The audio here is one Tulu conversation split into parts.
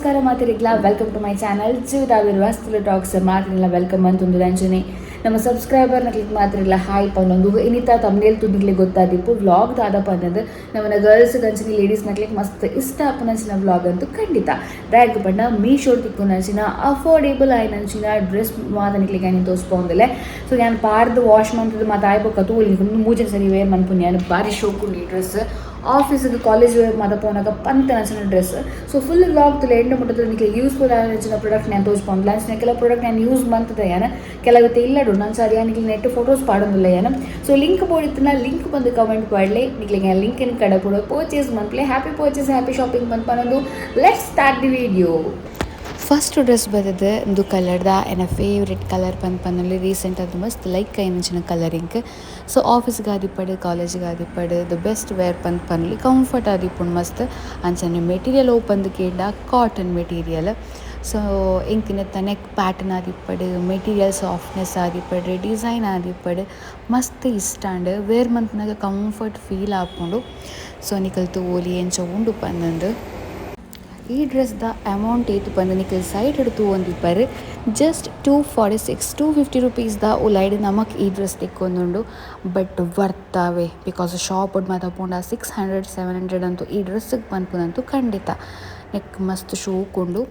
ನಮಸ್ಕಾರ ಮಾತೆರೆಗ್ಲ. Welcome to my channel Jeevitha ವಾಸ್ತುಲ talks. ಮಾತೆರೆಗ್ಲ welcome ಅಂತಂದು, ಅಂಚನೆ ನಮ್ಮ ಸಬ್ಸ್ಕ್ರೈಬರ್ನ ಕ್ಲಿಕ್ ಮಾತೆರೆಗ್ಲ ಹಾಯ್ ಪನ್ನೊಂದು. ಇನಿತ ತಮ್ನೇಲ್ ತೂದು ಗೊತ್ತಾದಿಪ್ಪು ವ್ಲಾಗ್ ದಾದಪ್ಪ ಅನ್ನೋದು. ನಮ್ಮನ್ನ ಗರ್ಲ್ಸ್ ಅಂಚನೆ ಲೇಡೀಸ್ ನಕ್ಲಿಗೆ ಮಸ್ತ್ ಇಷ್ಟ ಆಪುನಂಚಿನ ವ್ಲಾಗ್ ಅಂತೂ ಖಂಡಿತ. ದಾಯೆಗ್ ಪಂಡ ಮೀಶೋಡ್ ತಿಕ್ಕುನಂಚಿನ ಅಫೋರ್ಡೇಬಲ್ ಆಯಿನಂಚಿನ ಡ್ರೆಸ್ ಮಾತ ನಿಕ್ಲಿಗೆ ಯಾನ್ ತೋಸ್ಪೊಂದುಲ್ಲೆ. ಸೊ ಯಾನ್ ಪಾಡ್ದು ವಾಶ್ ಮಂತುದು ಮಾತ ಆಯ್ ಬೊಕ್ಕ ತೂಲಿ, ಮೂಜನೆ ಸರಿ ವೇರ್ ಮನ್ಪುನಿ ಯಾನ್. ಬಾರಿ ಶೋಕುಂಡು ಈ ಡ್ರೆಸ್. ಆಫೀಸ್ಗೆ, ಕಾಲೇಜ್ ಮಾತ ಪೋನಾಗ ಪಂತನಂಚಿನ ಡ್ರೆಸ್. ಸೊ ಫುಲ್ ವ್ಲಾಗ್ ತುಲೆ, ಎಂಡ್ ಮುಟ್ಟದ. ನಿಕ್ಲೆ ಯೂಸ್ಫುಲ್ ಆಯಿನಂಚಿನ ಪ್ರಾಡಕ್ಟ್ ನಾನು ತೋಜ್ಪೊಂದುಲ್ಲೆ. ಅಂಚಿನ ಕೆಲವು ಪ್ರಾಡಕ್ಟ್ ನಾನು ಯೂಸ್ ಮಂತದ ಯಾನ್, ಕೆಲವು ಇಲ್ಲಡು. ನಾನು ಸರಿ ನಿಕ್ಲೆ ನೆಟ್ ಫೋಟೋಸ್ ಪಾಡೊಂದುಲ್ಲೆ ಯಾನ್. ಸೊ ಲಿಂಕ್ ಬೋಡಿತ್ತಿನ ಲಿಂಕ್ ಬಂದು ಕಮೆಂಟ್ ಪಾಡ್ಲೆ. ನಿಕ್ಲೆಗೆ ಲಿಂಕ್ ಕಡಪುಡು, ಪರ್ಚೇಸ್ ಮನ್ಪುಲೆ. ಹ್ಯಾಪಿ ಪರ್ಚೇಸ್, ಹ್ಯಾಪಿ ಶಾಪಿಂಗ್ ಬಂದ್ ಪನೊಂದು let's start the video. First dress ಬತ್ತದು ಇಂದು ಕಲರ್ದ, ಎನ್ನ ಫೇವ್ರೆಟ್ ಕಲರ್ ಪಂದ್ ಪನೊಲಿ. ರೀಸೆಂಟ್ ಅದು ಮಸ್ತ್ ಲೈಕ್ ಆಯಿನಂಚಿನ ಕಲರಿಂಗ್. ಸೊ ಆಫೀಸ್ಗೆ ಆದಿಪ್ಪಡು, ಕಾಲೇಜ್ಗೆ ಆದಿಪ್ಪಡು, the best wear ಪಂದ್ ಪನೊಲಿ. ಕಂಫರ್ಟ್ ಆದಿಪ್ಪುಂಡು ಮಸ್ತ್. ಅಂಚನೆ ಮೆಟೀರಿಯಲ್ ಓಪಂದ್ ಕೇಂಡ ಕಾಟನ್ ಮೆಟೀರಿಯಲ್. ಸೊ ಎಂಕ್ ನೆತ್ತ ನೆಕ್ ಪ್ಯಾಟರ್ನ್ ಆದಿಪ್ಪಡು, ಮೆಟೀರಿಯಲ್ ಸಾಫ್ಟ್ನೆಸ್ ಆದಿಪ್ಪಡು, ಡಿಸೈನ್ ಆದಿಪ್ಪಡು, ಮಸ್ತ್ ಇಷ್ಟ ಆಂಡ್. ವೇರ್ ಮನ್ಪುನಗ ಕಂಫರ್ಟ್ ಫೀಲ್ ಆಪುಂಡು. ಸೊ ನಿಕಲ್ ತೂವೊಲಿ ಎಂಚ ಉಂಡು ಪಂದಂದು. ಈ ಡ್ರೆಸ್ದ ಅಮೌಂಟ್ ಏತ್ ಪಂದ್ ನಿಕಲ್ ಸೈಟ್ ತೂವೊಂದಿಪ್ಪರ್. ಜಸ್ಟ್ 246, 250 ರುಪೀಸ್ದ ಉಲೈಡ್ ನಮಕ್ ಈ ಡ್ರೆಸ್ ತಿಕ್ಕೊಂದುಂಡು. ಬಟ್ ವರ್ತಾವೆ, because shop ಮಾತ ಪೋಂಡ 600, 700 ಅಂತೂ ಈ ಡ್ರೆಸ್ಗೆ ಪನ್ಪುನಂತೂ ಖಂಡಿತ. ನೆಕ್ ಮಸ್ತ್ ಶೋಕ್ ಉಂಡು.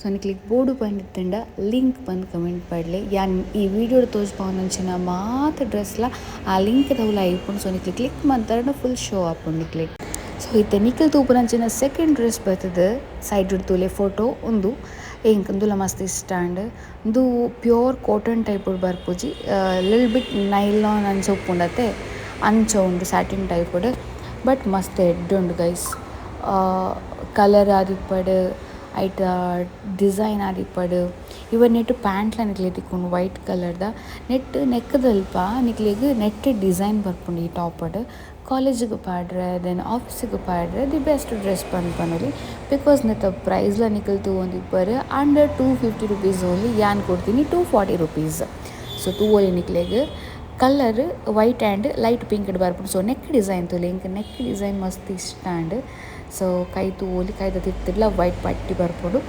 ಸೊ ನಿಕ್ಲೆಗ್ ಬೋಡು ಪಂದಿತ್ತಂಡ ಲಿಂಕ್ ಬಂದು ಕಮೆಂಟ್ ಪಾಡ್ಲೆ. ಯಾನ್ ಈ ವಿಡಿಯೋಡ್ ತೋಜ್ಪಾವುನಂಚಿನ ಮಾತ ಡ್ರೆಸ್ಲ ಆ ಲಿಂಕ್ ದೌಲ ಇಪ್ಪುಂಡು. ಸೊ ನಿಕ್ಲೆ ಕ್ಲಿಕ್ ಮಂತರ್ಡ ಫುಲ್ ಶೋ ಆಪುಂಡು ನಿಕ್ಲೆಗ್. ಸೊ ಇತ್ತೆ ನಿಕಲ್ ತೂಪುನಂಚಿನ ಸೆಕೆಂಡ್ ಡ್ರೆಸ್ ಬರ್ತದೆ. ಸೈಡ್ ತೂಲೆ ಫೋಟೋ. ಉಂದು ಎಂಕ್ ಉಂದುಲ ಮಸ್ತ್ ಇಷ್ಟ ಆಂಡ್. ಉಂದು ಪ್ಯೂರ್ ಕಾಟನ್ ಟೈಪ್ ಬರ್ಪುಜಿ, ಲಿಲ್ ಬಿಟ್ ನೈಲಾನ್ ಅಂಚ ಉಪ್ಪುಂಡತೆ, ಅಂಚ ಉಂಡು, ಸ್ಯಾಟಿನ್ ಟೈಪ್. ಬಟ್ ಮಸ್ತ್ ಎಡ್ಡೆ ಉಂಡು ಗೈಸ್. ಕಲರ್ ಆದಿಪ್ಪಡ್, ಐತ ಡಿಸೈನ್ ಆದಿಪ್ಪಡ್, ಇವನ್ ನೆಟ್ ಪ್ಯಾಂಟ್ಲ ನಿಕ್ಲೆಗ್ ತಿಕ್ಕುಂಡು ವೈಟ್ ಕಲರ್ದ. ನೆಟ್ ನೆಕ್ದಲ್ಪ ನಿಕ್ಲೆಗ್ ನೆಟ್ ಡಿಸೈನ್ ಬರ್ಪುಂಡು. ಈ ಟಾಪಡ್ ಕಾಲೇಜಿಗೆ ಪಾಡ್ರೆ, then ಆಫೀಸಿಗೆ ಪಾಡ್ರೆ the best dress ಪಂದ್ ಪನೊಲಿ. Because ನೆತ್ತ ಪ್ರೈಸ್ಲ ನಿಕಲ್ ತೂವೊಂದಿಪ್ಪರ್, ಅಂಡರ್ 250 ರುಪೀಸ್ ಓನ್ಲಿ. ಯಾನ್ ಕೊಡ್ತೀನಿ 240 ರುಪೀಸ್. ಸೊ ತೂವೊಲಿ ನಿಕ್ಲೆಗ್. Colour white and light pink ಬರ್ಪುಂಡು. ಸೊ ನೆಕ್ ಡಿಸೈನ್ ತೂಲೆ. ಎಂಕ್ ನೆಕ್ ಡಿಸೈನ್ ಮಸ್ತ್ ಇಷ್ಟ ಆಂಡ್. ಸೊ ಕೈ ತೂವೊಲಿ, ಕೈದ ತಿರ್ತ್‌ಡ್ಲ ವೈಟ್ ಪಟ್ಟಿ ಬರ್ಪುಂಡು.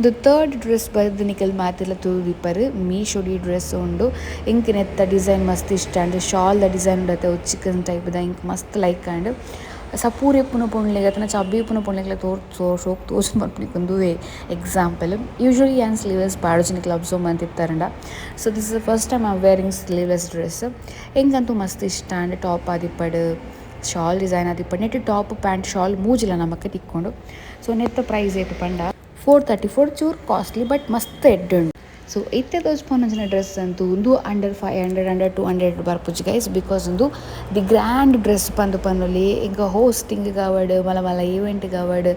ದ ಥರ್ಡ್ ಡ್ರೆಸ್ ಬರೆದು ನಿಕಲ್ ಮಾತೆಲ್ಲ ತೂದಿಪ್ಪರ್. ಮೀಶೋಡ್ ಈ ಡ್ರೆಸ್ ಉಂಡು. ಎಂಕ್ ನೆತ್ತ ಡಿಸೈನ್ ಮಸ್ತ್ ಇಷ್ಟ ಆಂಡ್. ಶಾಲ್ ದ ಡಿಸೈನ್ ಉಂಡತೆ, ಚಿಕನ್ ಟೈಪ್ ದ, ಎಂಕ್ ಮಸ್ತ್ ಲೈಕ್ ಆಂಡ್. ಸಪೂರ ಇಪ್ಪುನ ಪೊಣ್ಣುಲೆಗ್ ಅತ್ತಂಡ ಚಬ್ಬಿ ಇಪ್ಪುನ ಪೊಣ್ಣುಲೆಗ್ಲ ತೋರ್ ಶೋಕ್ ತೋಜುಂಡು ಪನ್ಪುನೆಕ್ ಉಂದುವೇ ಎಕ್ಸಾಂಪಲ್. ಯೂಶುವಲಿ ಯಾನ್ ಸ್ಲೀವ್ಲೆಸ್ ಪಾಡುಜಿ, ನಿಕುಲು observe ಮಂತಿತ್ತರ್ಂಡ. So this is the first time I'm wearing sleeveless dress. ಎಂಕಂತೂ ಮಸ್ತ್ ಇಷ್ಟ ಆಂಡ್. ಟಾಪ್ ಆದಿಪ್ಪಡ್, ಶಾಲ್ ಡಿಸೈನ್ ಆದಿಪ್ಪಡ್, ನೆಟ್ ಟಾಪ್, ಪ್ಯಾಂಟ್, ಶಾಲ್ ಮೂಜಿಲ ನಮಕ್ ತಿಕ್ಕೊಂಡು. ಸೊ ನೆತ್ತ ಪ್ರೈಸ್ ಏತ್ ಪಂಡ 434. ಚೂರು ಕಾಸ್ಟ್ಲಿ, ಬಟ್ ಮಸ್ತ್ ಎಡ್ಡೆ ಉಂಡು. ಸೊ ಇತ್ತೆ ತೋಜ್ಪಾವುನಂಚಿನ ಡ್ರೆಸ್ ಅಂತೂ ಉಂದು ಅಂಡರ್ 500, ಅಂಡರ್ 200 ಬರ್ಪುಜಿ ಗೈಸ್. Because ಉಂದು the grand dress ಪಂದ್ ಪನೊಲಿ. ಎಂಕ್ ಹೋಸ್ಟಿಂಗ್ ಆವಡ್, ಮಲ್ಲ ಮಲ್ಲ ಈವೆಂಟ್ ಆವಡ್,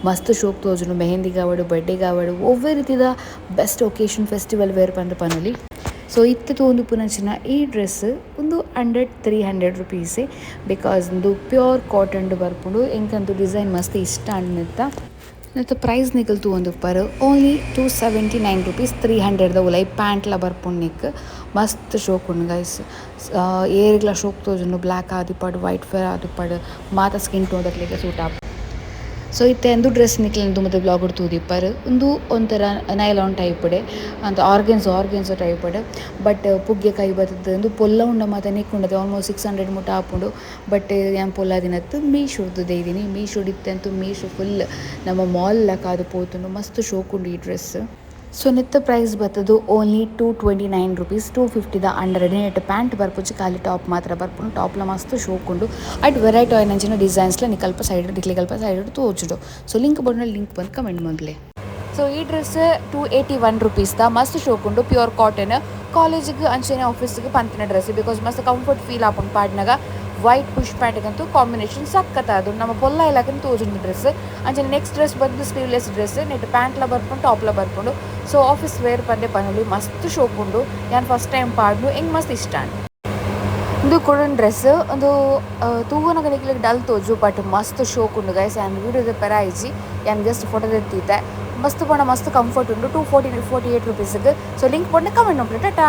ಮಸ್ತ್ ಶೋಕ್ ತೋಜುಂಡು. ಮೆಹಂದಿಗ್ ಆವಡ್, ಬರ್ಡೇಗ್ ಆವಡ್, ಒವ್ವೆ ರೀತಿದ ಬೆಸ್ಟ್ ಒಕೇಶನ್, ಫೆಸ್ಟಿವಲ್ ವೇರ್ ಪಂದ್ ಪನೊಲಿ. ಸೊ ಇತ್ತೆ ತೂವೊಂದುಪ್ಪುನಂಚಿನ ಈ ಡ್ರೆಸ್ ಉಂದು ಅಂಡರ್ 300 ರುಪೀಸೆ, because ಉಂದು ಪ್ಯೂರ್ ಕಾಟನ್ ಬರ್ಪುಂಡು. ಎಂಕಂತೂ ಡಿಸೈನ್ ಮಸ್ತ್ ಇಷ್ಟ ಆಂಡ್. ನೆತ್ತ ನೆತ್ತ ಪ್ರೈಸ್ ನಿಕಲ್ ತೂವೊಂದುಪ್ಪರ್, ಓನ್ಲಿ 279 ರುಪೀಸ್. 300ದ ಉಲೈ ಪ್ಯಾಂಟ್ಲ ಬರ್ಪುಂಡು ನಿಕ್. ಮಸ್ತ್ ಶೋಕ್ ಉಂಡು ಗೈಸ್. ಏರೆಗ್ಲ ಶೋಕ್ ತೋಜುಂಡು. ಬ್ಲ್ಯಾಕ್ ಆದಿಪ್ಪಡ್, ವೈಟ್ ಫೇರ್ ಆದಿಪ್ಪಡ್, ಮಾತ ಸ್ಕಿನ್ ಟೋನ್ ದಕ್ಲೆಗ್ ಸೂಟ್ ಆಪುಂಡು. ಸೊ ಇತ್ತೆ ಉಂದು ಡ್ರೆಸ್ ನಿಕ್ಲೆನ ದುಂಬುದ ವ್ಲಾಗ್ ತೂದಿಪ್ಪರ್. ಉಂದು ಒಂಥರ ನೈಲಾನ್ ಟೈಪ್ ಡೆ ಅಂತ ಆರ್ಗೆನ್ಸ್ ಆರ್ಗೆನ್ಸ್ ಟೈಪ್ ಡ್. ಬಟ್ ಪುಗ್ಗೆ ಕೈ ಬತ್ತುದು. ಉಂದು ಪೊಲ್ಲ ಉಂಡ ಮಾತ ನಿಕ್ಕುಂಡತೆ, ಆಲ್ಮೋಸ್ಟ್ 600 ಮುಟ ಆಪುಂಡು. ಬಟ್ ಯಾನ್ ಪೊಲ್ಲ ದಿನತ್ತು ಮೀಶೋಡ್ದು ದೈದಿನಿ. ಮೀಶೋಡ್ ಇತ್ತೆ ಮೀಶೋ ಫುಲ್ ನಮ್ಮ ಮಾಲ್ ಲೆಕ್ಕ ಪೋತುಂಡು. ಮಸ್ತ್ ಶೋಕ್ ಉಂಡು ಈ ಡ್ರೆಸ್. ಸೊ ನೆತ್ತ ಪ್ರೈಸ್ ಬತ್ತದು ಓನ್ಲಿ 229 ರುಪೀಸ್. 250ದ ಅಂಡರ್. ನೆಟ್ ಪ್ಯಾಂಟ್ ಬರ್ಪುಜಿ, ಖಾಲಿ ಟಾಪ್ ಮಾತ್ರ ಬರ್ಪುಂಡು. ಟಾಪ್ಲ ಮಸ್ತ್ ಶೋಕ್ ಉಂಡು. ಅಟ್ ವೆರೈಟಿ ಆಯಿನಂಚಿನ ಡಿಸೈನ್ಸ್ಲ ನಿಕಲ್ಪ ಸೈಡ್ ನಿಕ್ಲೆಗ್ ಸೈಡ್ ತೋಜುಂಡು. ಸೊ ಲಿಂಕ್ ಬೋಡುಂಡ ಲಿಂಕ್ ಬಂದು ಕಮೆಂಟ್ ಮನ್ಪುಲೆ. ಸೊ ಈ ಡ್ರೆಸ್ 281 ರುಪೀಸ್ ದ. ಮಸ್ತ್ ಶೋಕ್ ಉಂಡು. Pure cotton. ಕಾಲೇಜಿಗೆ ಅಂಚನೆ ಆಫೀಸ್ಗೆ ಪಂತಿನ ಡ್ರೆಸ್, because ಮಸ್ತ್ ಕಂಫರ್ಟ್ ಫೀಲ್ ಆಪುಂಡು ಪಾಡ್ನಗ. ವೈಟ್ ಪುಷ್ ಪ್ಯಾಂಟ್ಗಂತೂ ಕಾಂಬಿನೇಷನ್ ಸಕ್ಕತ್. ಅದು ನಮ್ಮ ಪೊಲ್ಲ ಇಲಾಖೆ ತೋಜುಂಡು ಡ್ರೆಸ್. ಅಂಚನೆ ನೆಕ್ಸ್ಟ್ ಡ್ರೆಸ್ ಬಂದು ಸ್ಲೀವ್ಲೆಸ್ ಡ್ರೆಸ್. ನೆಟ್ ಪ್ಯಾಂಟ್ಲ ಬರ್ಪುಂಡು, ಟಾಪ್ಲ ಬರ್ಪುಂಡು. ಸೊ ಆಫೀಸ್ ವೇರ್ ಪಂದೆ ಪನೊಲಿ. ಮಸ್ತ್ ಶೋಕ್ ಉಂಡು. ಯಾನ್ ಫಸ್ಟ್ ಟೈಮ್ ಪಾಡ್ನು, ಎಂಕ್ ಮಸ್ತ್ ಇಷ್ಟ ಆಂಡ್. ಉಂದು ಕುಡೊಂಜಿ ಡ್ರೆಸ್. ಉಂದು ತೂವನಗ ನಿಕ್ಲೆಗ್ ಡಲ್ ತೋಜು, ಬಟ್ ಮಸ್ತ್ ಶೋಕ್ ಉಂಡು ಗೈಸ್. ಯಾನ್ ವೀಡಿಯೋ ದೆಪ್ಪೆರೆ ಆಯಿಜಿ, ಯಾನ್ ಜಸ್ಟ್ ಫೋಟೋ ದೆತ್ತೀತೆ. ಮಸ್ತ್ ಪಂಡ ಮಸ್ತ್ ಕಂಫರ್ಟ್ ಉಂಡು. 240, 48 ರುಪೀಸ್ಗೆ. ಸೊ ಲಿಂಕ್ ಬೋಡುಂಡ ಕಮೆಂಟ್ ಮನ್ಪುಲೆ. ಟಾಟಾ.